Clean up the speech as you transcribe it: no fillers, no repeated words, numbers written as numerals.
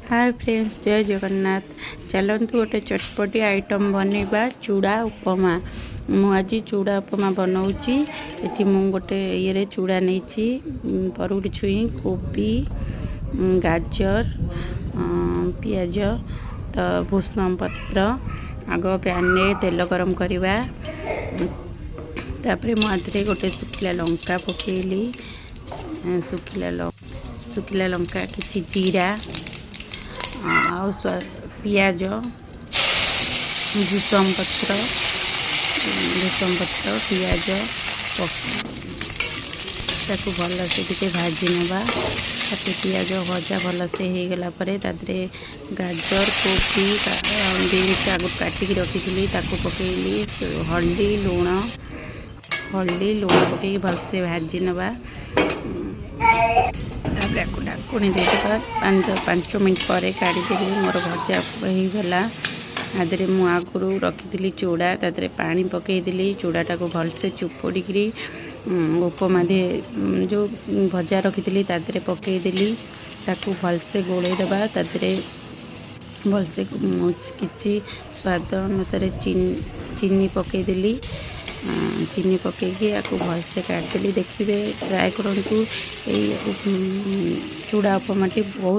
ହାଏ friends, ଜୟ ଜଗନ୍ନାଥ। ଚାଲନ୍ତୁ ଗୋଟେ ଚଟପଟି item ବନେଇବା, ଚୁଡ଼ା ଉପମା। ମୁଁ ଆଜି ଚୁଡ଼ା ଉପମା ବନାଉଛି। ଏଠି ମୁଁ ଗୋଟେ ଇଏରେ ଚୁଡ଼ା ନେଇଛି, ବରଗୁଡ଼ି ଛୁଇଁ, କୋବି, ଗାଜର, ପିଆଜ, ତ ଭୃସଙ୍ଗ ପତ୍ର। ଆଗ ପ୍ୟାନ୍ରେ ତେଲ ଗରମ କରିବା। ତାପରେ ମୁଁ ଏଥିରେ ଗୋଟେ ଶୁଖିଲା ଲଙ୍କା ପକାଇଲି, ଶୁଖିଲା ଲଙ୍କା, କିଛି ଜିରା ଆଉ ପିଆଜ, ଭୃସଙ୍ଗ ପତ୍ର। ଭୃସଙ୍ଗ ପତ୍ର, ପିଆଜ, ତାକୁ ଭଲସେ ଟିକେ ଭାଜି ନେବା। ତାକୁ ପିଆଜ ଭଜା ଭଲସେ ହେଇଗଲା ପରେ ତା ଦେହରେ ଗାଜର, କୋବି, ବିନ୍ସ ଆଗରୁ କାଟିକି ରଖିଥିଲି, ତାକୁ ପକାଇଲି। ହଳଦୀ, ଲୁଣ ପକାଇକି ଭଲସେ ଭାଜି ନେବା। ତାପରେ ଆକୁ ଢାଙ୍କୁଣୀ ଦେଇଦେବା। 5 ମିନିଟ୍ ପରେ କାଢ଼ିଦେଲି, ମୋର ଭଜା ହେଇଗଲା। ତା ଦେହରେ ମୁଁ ଆଗରୁ ରଖିଥିଲି ଚୁଡ଼ା, ତା ଦେହରେ ପାଣି ପକାଇଦେଲି। ଚୁଡ଼ାଟାକୁ ଭଲସେ ଚୁପୁଡ଼ିକିରି ଉପମା ଯେଉଁ ଭଜା ରଖିଥିଲି, ତା ଦେହରେ ପକାଇଦେଲି। ତାକୁ ଭଲସେ ଗୋଳେଇ ଦେବା। ତା ଦେହରେ ଭଲସେ କିଛି ସ୍ୱାଦ ଅନୁସାରେ ଚିନି ପକାଇଦେଲି। ଚିନି ପକାଇକି ଆକୁ ଭଲସେ କାଢ଼ିଦେଲି। ଦେଖିବେ, ଟ୍ରାଏ କରନ୍ତୁ, ଏଇ ଚୁଡ଼ା ଉପମାଟି ବହୁତ